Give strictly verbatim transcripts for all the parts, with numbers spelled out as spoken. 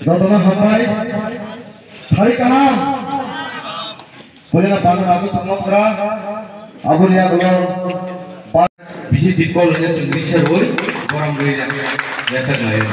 Jotono hambai. Sari kaham. Boleh na bazar bazar tongma pura. Aboni yagulo. Bisi tip call hanya sendiri serwoi. Orang beri yang biasa lain.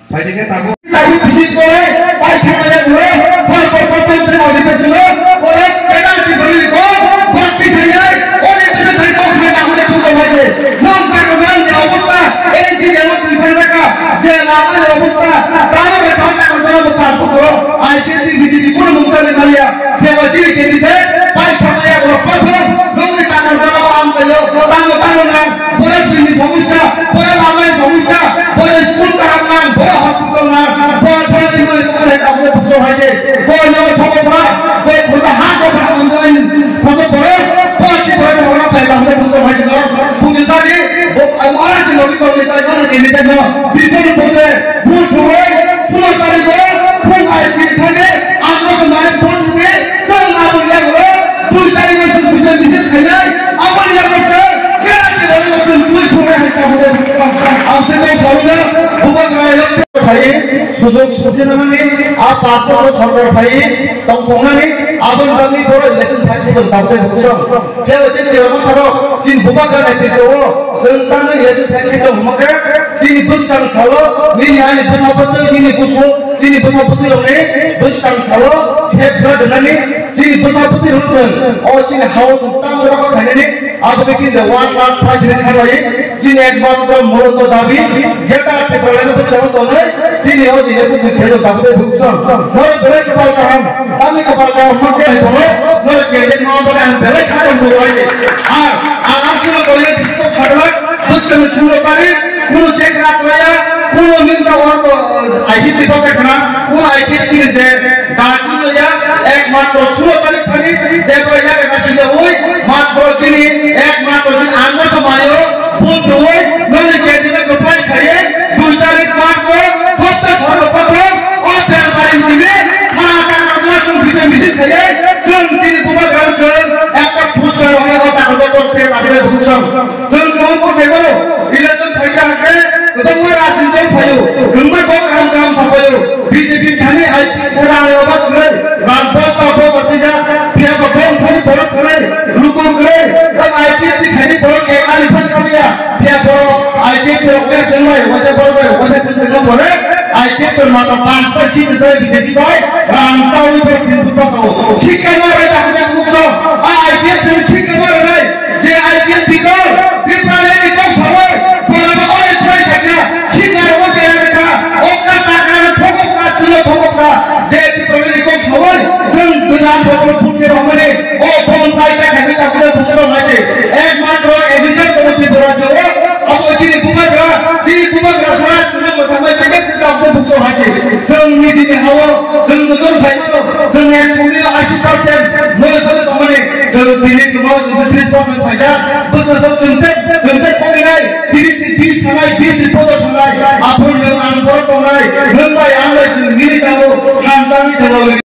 Phaidi khe tabuk. Tabuk bisi kore, pai thangmaya kore, pai kore kore kore kore kore kore, kore kore kore kore, bhakti khainai, ore kore kore kore kore kore kore kore. Nong karo nang ni obostha, ei si jemon twi phai raka, je lama ni obostha, tamo re tamo re tamo re tamo re tamo re, I P F T, B J P, kono mungsa ni kaliya, je ba jiri khe di de, pai thangmaya kore, pathor, nong ni tamo re tamo ang kayo, tamo tamo nang, Bore chini somosya, bore lamani somosya, bore school kaham nang, bore hospital nang, bore thani bore bore kabule bukso haise, bore no thobo bora, bore khuda ha ko bora nang bore, bore bore, bore si bore bore bore kabule bukso haise no, bukso sari, bo amara si lobi ko ni tai ko ni ni tai no, bipun bole, bu suwe, suwa sari ko, bu ai si thani, ang ko mare phone ni, ko na bu ya ko, bu tari ko bu tari ko, aboni yago khe, kera khe boni yago khe, twi phunai hai tabuk. Ang se kok sawi na, bubagra yang phai, sujok sujok nani, a pastor sorkar phai, tong tong nani, aboni bagwi boro election phai, tong tong tong tong. Khe o je tiyo ma tharo, chin bubagra nai tiyo, seng tang nai election phai, tong ma khe, chini bwskang salo, nini ani bwsa bwtwi, nini busu, chini bwsa bwtwi rok ni, bwskang salo, sep bra dwnani, Chini bwsa bwtwi rok chwng, o chini hao chwng tamo rok khainani, abo khe chini one lakh five lakh kharwi, chini ekmatro muroto dabi, Greater Tipraland bwskango tonwi, chini o chini chini thaido dabi de bukchang. Norok belai kwpal kaham, tamni kwpal kaham ma khe hai tongo, norok kende ma bani ang belai kha tong bo ai. Ar, ang ang chini kole disturb sakla, bwskang sulo tari, kuno check rak maya, kuno minta wan to, ai hit di pakai khana, kuno ai hit di je, Dachino ya, ekmatro sulo tarik thani, jebra ya ka sida ui, matro chini, ekmatro chini, angbo samayo, bun ui, noni candidate ko pai khaye, dui tarik March o, hopta thoro pathor, o ter tarik chini, khana ta ka na chung bijan bijan khaye, chung chini bubagra chung, ekta pusa rokna ko ta ko to ter la khaye bun chung. Chwng kwbangma sai mano, election phaikha hwnkhe kwbangma rajniti phaio, kwbangma kok kaham kaham saphaio, B J P thani I P F T rang rok ba kwrwi, rang bosta bosta twijak, phiya ba bong thani borok kwrwi, luku kwrwi, tamo I P F T thani borok ek ani phan kaliya, phiya borok I P F T rok bai chwng bai, waisa borok bai, waisa chwng bai no bore, I P F T mata panch ta seat bai B J P bai, rang sawi bai tin buta ko. Sikha ma bai ta hanya mukso, a I P F T sikha ma bai. Je I P F T kok, Tipraland ni kok sawai, borok bai oi oi khaikha, sikha rok je ya kha, okka takra thokok kha, sulo thokok kha, je Tipraland ni kok sawai, chwng gwnang thokok phunke romani, o phone pai ta khaikha, ta sulo thokok romani, ekmatro agriculture committee bora je o, abo chini bubagra, chini bubagra sara, sulo thokok romani, je ekta bukto haise, chwng nijini hao, chwng nujor sai, chwng ek sumni ashi percent, noi salo tongmani, chwng tini chwng tris percent paijak, bwswk chwng tei, chwng tei kominai, tris ni bis thangnai, bis ni podo thangnai, aphuru nwng ang borok tongnai, nwng bai ang bai chwng nini jago, hamjakni jago.